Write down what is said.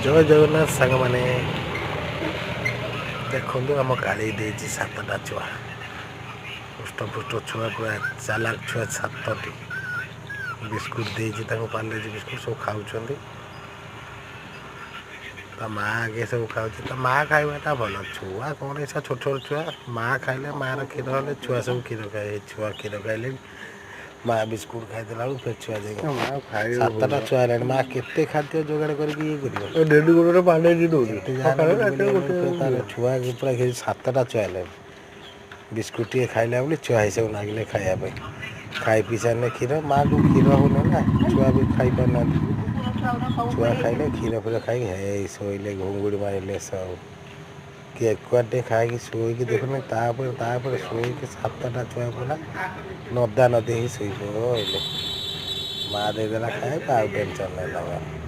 ଜୟ ଜଗନ୍ନାଥ ସାଙ୍ଗମାନେ। ଦେଖନ୍ତୁ, ଆମ କାଳି ଦେଇଛି ସାତଟା ଛୁଆ, ହୃଷ୍ଟପୁଷ୍ଟ ଛୁଆ, ପୁରା ଚାଲାକ ଛୁଆ ସାତଟି। ବିସ୍କୁଟ ଦେଇଛି ତାଙ୍କୁ, ପାର୍ଲେଜି ବିସ୍କୁଟ ସବୁ ଖାଉଛନ୍ତି। ତା ମା ଆଗେ ସବୁ ଖାଉଛି। ତା ମା ଖାଇବାଟା ଭଲ। ଛୁଆ କ'ଣ ଇଚ୍ଛା, ଛୋଟ ଛୋଟ ଛୁଆ। ମା ଖାଇଲେ, ମାଆର କ୍ଷୀର ହେଲେ ଛୁଆ ସବୁ କ୍ଷୀର ଖାଏ। ଛୁଆ କ୍ଷୀର ଖାଇଲେ, ମା ବିସ୍କୁଟ ଖାଇଦେଲା ବେଳକୁ ଫେର ଛୁଆ ଯାଇକି ମା ଖାଇବ। ସାତଟା ଛୁଆ ହେଲାଣି, ମା କେତେ ଖାଦ୍ୟ ଯୋଗାଡ଼ କରିକି ଇଏ କରିବ? ଡେଲି ଗୋଟେ ଗୋଟେ ପାର୍ଲେଜି ଦଉଛି। ଯେତେ ଯାହା ସକାଳେ, ରାତିରେ ଗୋଟେ। ତାର ଛୁଆ ପୁରା ସାତଟା ଛୁଆ ହେଲେଣି। ବିସ୍କୁଟ ଟିକେ ଖାଇଲା ବୋଲି ଛୁଆ ହିସାବ ନାଗିଲେ ଖାଇବା ପାଇଁ। ଖାଇ ପିଇ ସାରିଲେ କ୍ଷୀର, ମାଆକୁ କ୍ଷୀର ହଉନି ନା, ଛୁଆ ବି ଖାଇପାରୁନାହାନ୍ତି। ଛୁଆ ଖାଇଲେ, କ୍ଷୀର ଫିର ଖାଇକି ହେଇ ଶୋଇଲେ, ଘୁଙ୍ଗୁଡ଼ି ମାରିଲେ ସବୁ। କିଏ କୁଆଡ଼େ ଟିକେ ଖାଇକି ଶୋଇକି ଦେଖୁନି। ତାପରେ ଶୋଇକି ସାତଟା ଛୁଆ ପୁରା ନଦା ନଦୀ ହେଇ ଶୋଇପଡ଼ିଲେ। ମା ଦେଇଦେଲା ଖାଇବାକୁ, ଆଉ ଟେନସନ୍ ନାହିଁ ତାଙ୍କର।